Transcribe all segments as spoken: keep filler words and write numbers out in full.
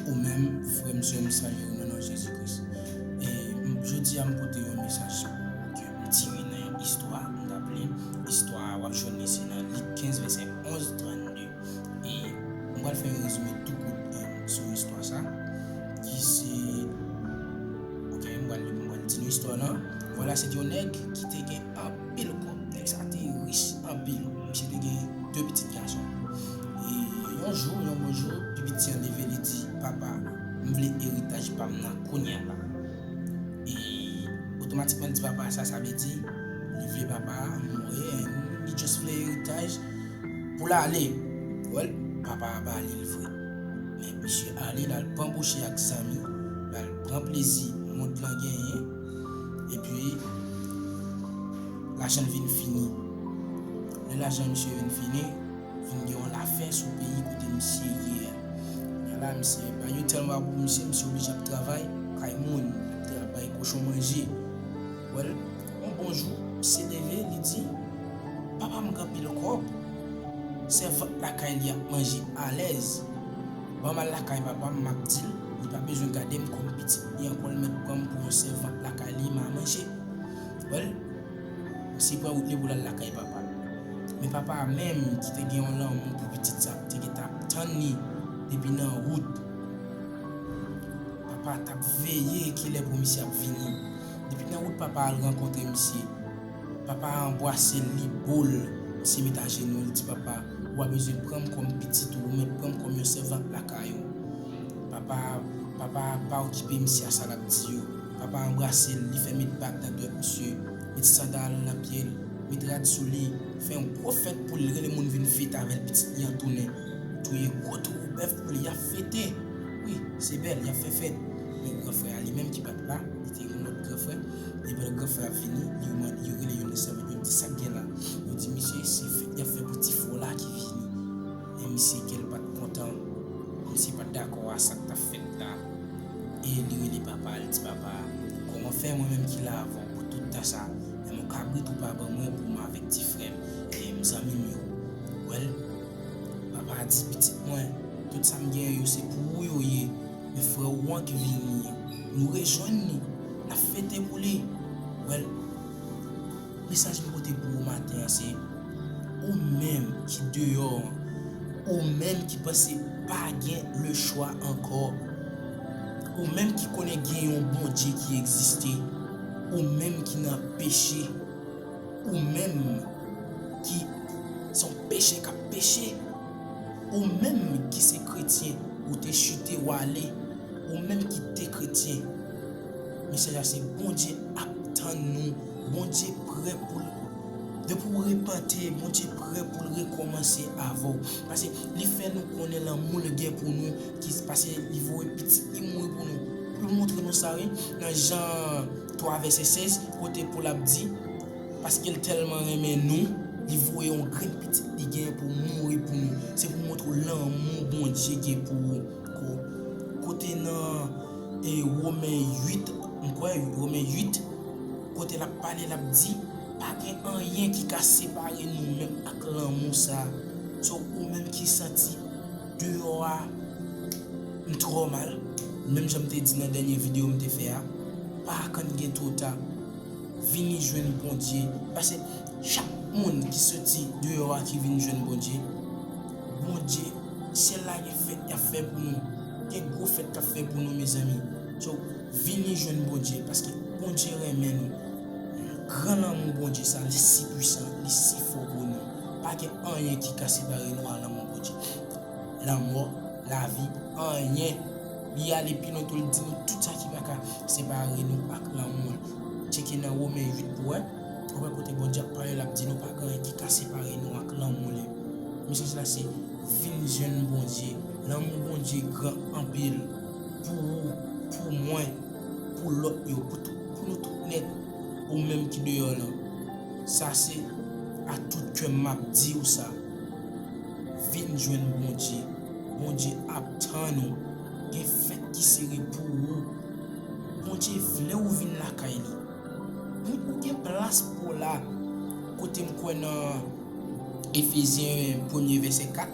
Ou menm, frè m, sè m, m salye w nan non Jezi Kris. E m- jodi a, m pote yon mesaj pou ou ke m tire nan yon istwa, m t ap li. Istwa a, w ap jwenn li se nan Lik kenz, vèsè onz, trannde. E m pral fè yon rezime tou kout, e, sou istwa sa, ki se, ok, m pral, m pral di nou istwa lan. Vwala, se te yon nèg ki te gen anpil kòb. Nèg sa te rich anpil. Misye te gen de pitit gason. E yon jou, yon bon jou, pi piti an leve, li di, "Papa, m vle eritaj pa m nan kounye a la." E otomatikman, li di papa sa, sa vle di, li vle papa a mouri, li just vle eritaj pou l ale. Well, papa a ba li l vre. Men misye ale, l al panbouche ak zanmi, l al pran plezi mond lan genyen, epi lajan l vin fini. Lè lajan misye vin fini, vin gen yon lafen sou peyi kote misye ye a. Kounye a la, misye, bagay yo tèlman ba pou misye, misye oblije ap travay kay moun, ap travay kochon manje. Well, yon bon jou, misye leve, li di, "Papa m gen anpil kòb, sèvant lakay li ap manje alèz. Ban m al lakay papa m, m ap di l, li pa bezwen gade m kòm pitit li ankò, l mèt pran m pou yon sèvant lakay li, m a manje." Well, misye pran wout li pou l al lakay papa l. Men papa a menm, ki te gen yon lanmou pou pitit sa, te gentan ap tann li depi nan wout. Papa a t ap veye kilè pou misye ap vini. Depi nan wout, papa a al rankontre misye. Papa a anbrase l, li bo l. Misye met ajenou l, li di, "Papa, ou pa bezwen pran m kòm pitit ou, ou mèt pran m kòm yon sèvant lakay ou." Papa, papa a pa okipe misye a sa l ap di yo. Papa a anbrase l, li fè met bag nan dwèt misye, met sandal nan pye l, met rad sou li, fè yon gwo fèt pou l, rele moun vin fete avè l, pitit li an tounen. Touye gwo twouwo bèf pou li, y ap fete. Wi, se bèl, y ap fè fèt. Men gran frè a li menm ki pa t la, li te gen yon lòt gran frè. Epi lè gran frè a vini, li mande, yo rele youn nan sèvant yo, di, "Sa k gen la?" Yo di, "Misye, se fèt y ap fè pou ti frè w la ki vini." Men misye kè l pa t kontan, misye pa t dakò a sa k t ap fèt la. E li rele papa, li di, "Papa, kòman fè mwen menm ki la avè w pou tout tan sa, menm yon kabrit ou pa ban mwen pou mwen avèk ti frè m, e m zanmi m yo?" Well, papa a di, "Pitit mwen, tout sa m genyen yo se pou ou yo ye. Men frè ou an ki vini an, nou rejwenn li, n ap fete pou li." Well, mesaj m pote pou ou maten an se, ou menm ki deyò an, ou menm ki panse pa gen lechwa ankò, ou menm ki konnen gen yon Bondye ki egziste, ou menm ki nan peche, ou menm ki se yon peche k ap peche, ou menm ki se kretyen, ou te chite, w ale, ou menm ki te kretyen, mesaj la se Bondye ap tann nou, Bondye prè pou l. Depi w repante, Bondye prè pou l rekòmanse avè w. Paske li fè nou konnen lanmou l gen pou nou, ki, paske li voye pitit li mouri pou nou. Pou l montre nou sa, wi, nan Jan twa vèsè sèz, kote Pòl ap di, paske l tèlman renmen nou, li voye yon grenn pitit li genyen pou mouri pou nou. Se pou montre w lanmou Bondye gen pou ou. Ko-, kote nan, e, Women uit, m kwè, Women uit, kote l ap pale, l ap di, pa gen anyen ki ka separe nou menm ak lanmou sa. So, ou menm ki santi deyò a, m twò mal, menm jan m te di nan dènye videyo m te fè a, pa atann gen twò ta. Vini jwenn Bondye. Paske chak moun ki soti deyò a ki vin jwenn Bondye, Bondye, syèl la gen fèt y ap fè pou nou. Gen gwo fèt k ap fè pou nou, mezanmi. So, vini jwenn Bondye, paske Bondye renmen nou. Gran lanmou Bondye sa, li si pwisan, li si fò pou nou. Pa gen anyen ki ka separe nou a lanmou Bondye. Lanmò, lavi, anyen. Li ale pi lwen tou, li di nou tout sa ki pa ka separe nou ak lanmou l. Tcheke nan Women uit pou wè. Ou wè kote Bondye ap pale, l ap di nou pa gen anyen ki ka separe nou ak lanmou li. Mesaj la se, vin jwenn Bondye. Lanmou Bondye gran anpil. Pou ou, pou mwen, pou lòt yo, pou tout, pou nou tout nèt, ou menm ki deyò lan. Sa se a tout kè m ap di w sa. Vin jwenn Bondye. Bondye ap tann ou. Gen fèt ki sere pou ou. Bondye vle w vin lakay li. Ou, ou gen plas pou w la. Kote m kwè nan Efezyen premye vèsè kat,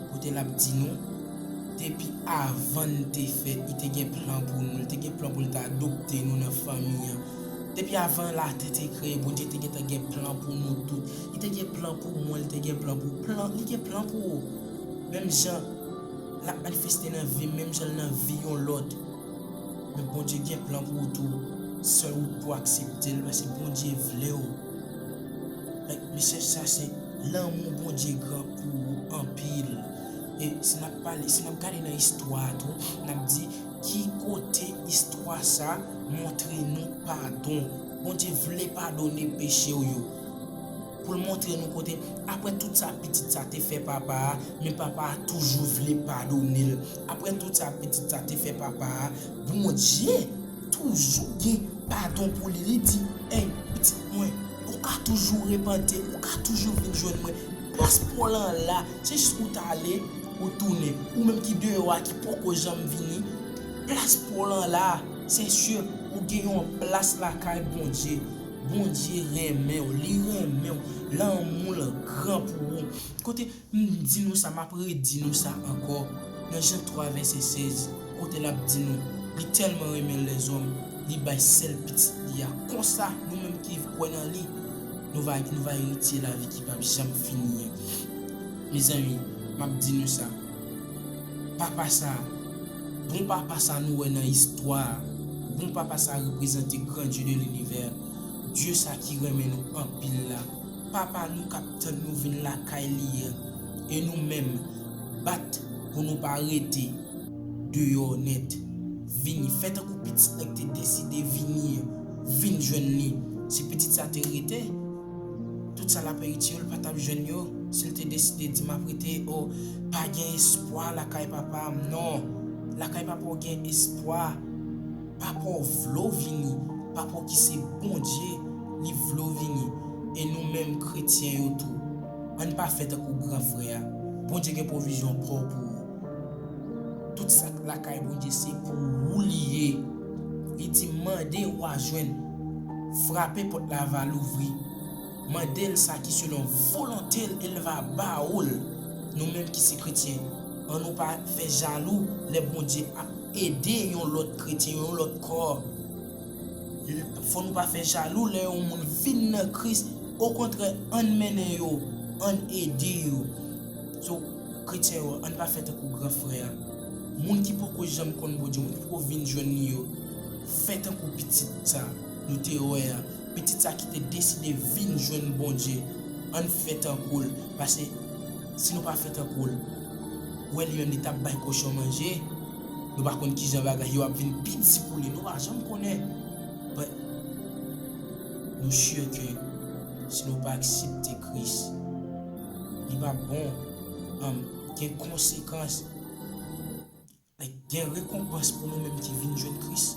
kote l ap di nou, de Depi avan n te fèt, li te gen plan pou nou. Li te gen plan pou l te adopte nou nan fanmi an. Depi avan latè te kreye, Bondye te gentan gen plan pou nou tout. Li te gen plan pou mwen, li te gen plan pou plan, li gen plan pou ou. Menm jan l ap manifeste nan vi m, menm jan l nan vi yon lòt. Men Bondye gen plan pou ou tou. Sèl ou pou aksepte l, paske Bondye vle w. Like, mesaj sa se lanmou Bondye gran pou ou anpil. E si n ap pale, si n ap gade nan istwa a tou, n ap di ki kote istwa sa montre nou padon. Bondye vle padone peche w yo. Pou l montre nou kote, apre tout sa pitit sa te fè papa a, men papa a toujou vle padone l. Apre tout sa pitit sa te fè papa a, Bondye toujou gen padon pou li. Li di, ey, pitit mwen, ou ka toujou repante, ou ka toujou vin jwenn mwen. Plas pa w lan la, se jis ou t ale, ou tounen. Ou menm ki deyò a, ki poko janm vini, plas pa w lan la, se si ou gen yon plas lakay Bondye. Bondye renmen w, li renmen w, lanmou l gran pou ou. Kote M di nou sa, m ap redi nou sa ankò. Nan Jan twa vèsè sèz, kote l ap di nou, li tèlman renmen lèzòm, li bay sèl pitit li a. Konsa, nou menm ki kwè nan li, nou va, nou va eritye lavi ki p ap janm fini an. Mezanmi, m ap di nou sa. Papa sa, bon papa sa nou wè nan istwa a, bon papa sa reprezante gran Dye de linivè, Dye sa ki renmen nou anpil la. Papa nou k ap tann nou vin lakay li an. E nou menm, bat pou nou pa rete deyò nèt. Vini, fè tankou pitit la ki te deside vini an, vin jwenn li. Si pitit sa te rete, tout sa l ap eritye yo, l pa t ap jwenn yo. Si l te deside di, "M ap rete, o, pa gen espwa lakay papa m." Non, lakay papa w gen espwa. Papa w vle w vini. Papa w ki se Bondye, li vle w vini. E nou menm kretyen yo tou, ann pa fè tankou gran frè a. Bondye gen pwovizyon pa w pou ou. Tout sa k lakay Bondye se pou ou li ye. Li di, "Mande, w a jwenn. Frape, pòt la va louvri." Mande l sa ki selon volonte l e l va ba ou l. Nou menm ki se kretyen, ann nou pa fè jalou lè Bondye ap ede yon lòt kretyen, yon lòt kò. Fò nou pa fè jalou lè yon moun vin nan Kris. Okontrè, ann mennen yo, ann ede yo. So, kretyen yo, ann pa fè tankou gran frè a. Moun ki poko janm konn Bondye, moun ki poko vin jwenn li yo, fè tankou pitit sa nou te wè a. Pitit sa ki te deside vin jwenn Bondye. Ann fè tankou l. Paske si nou pa fè tankou l, ou wè li menm li t ap bay kochon manje. Nou pa konn kijan bagay yo ap vin pi di pou li. Nou pa janm konnen. But nou sure ke si nou pa aksepte Kris, li pa bon. Um, gen konsekans. Like, gen rekonpans pou nou menm ki vin jwenn Kris.